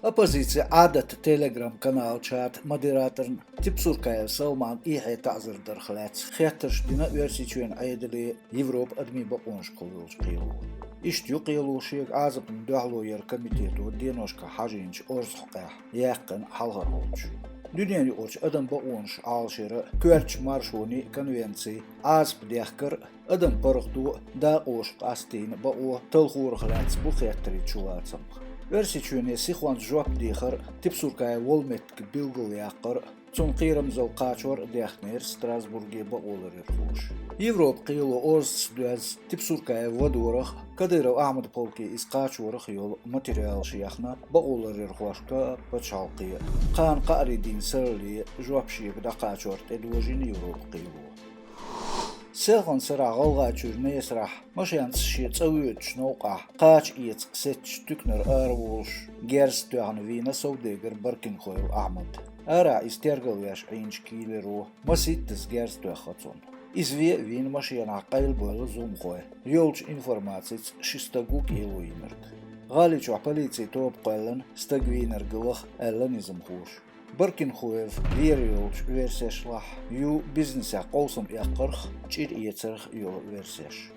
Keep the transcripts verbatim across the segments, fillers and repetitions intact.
Оппозицин «Ӏадат» Telegram-каналан чата модераторна Тепсуркаев Салмана эхье таӀзар дарах лаьцна хеттарш дина Оьрсийчоьнан Ӏедале Европан адамийн бакъонашкахула йолчу кхело. Иштта ю кхело шега Ӏазапна дуьхьало яран комитето деношкахь хьажийначу орцахьокъехь яьккхина хьалхархочуьнга. Дуьненаюкъарчу адамийн бакъонаш Ӏалашъяран коьртачу маршонан конвенци, Ӏазап дехкар а, адамийн паргӀато а, дакъоша къастийна бакъо талхорах лаьцна бу хеттарийн чулацамах. Оьрсийчоьне сихонца жоп дехар а, Тепсуркаев волу меттиг билгалъяккхар а, цунна кхерамзалла кхачор а дехнера Страсбурге бакъоларъярхоша. Европан кхело орцахьца доьзна Тепсуркаев вадорах а, Кадыров Ахьмадан полке иза кхачорах а йолу материалаш яьхна бакъоларъярхошка а, пачхьалкхе а. Кхана кхаарийн дийнан саррале жоп шега дӀакхачор тӀедожийна Европан кхело. Селхана сарахь ГӀалгӀайчуьра Несарахь машенца шен цӀа воьдучу новкъахь кхача эца сецначу туьканара араволуш герз тоьхна вийна совдегар Баркинхоев Ахьмад. Арахь иза тергалвеш Ӏийначу киллеро масийттаза герз тоьхна цунна. Иза вен а вийна машенахь къайлабевлла зуламхой. Йолчу информацица, ши стаг ву кӀело йинарг. ГӀали чохь полицин тоба кхоьллина стаг вийнарг лаха, аьлла низамхоша. Баркинхоев вер йолчу версешлахь ю бизнесехь къовсам эккхарх, чӀир эцарх йолу версеш.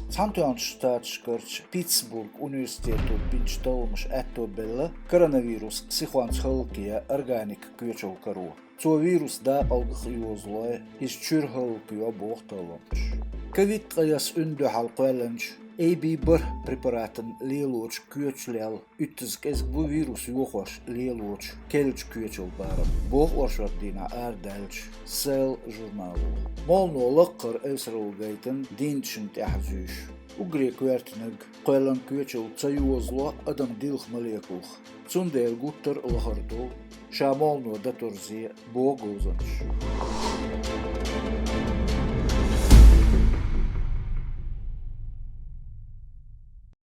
Цхьаьнатоьхначу Штаташкарчу Питтсбург университето бинчу талламаша аьтто белла коронавирус сихонца хӀаллакъян органик коьчал каро. Цо вирус дакъалгах а йозалой, иза чуьра хӀаллакйо боху талламаша. Ковид ткъе исс дуьхьал кхоьллинчу A B бархӀ препаратан лелочу коьчалел уьттаза кӀезиг бу вирус йохош лелочу керлачу коьчал барам, боху оршот дийнахь арадаьллачу Cell журнало. Моллано лаккхара эвсаралла гайтина дийнаташна тӀехь зуьйш. Уггаре коьртаниг, кхоьллина коьчал ца йозало адам дилха молекулах. Цундела гуттар а лахара ду ша моллано дан турзе, боху говзанчаша.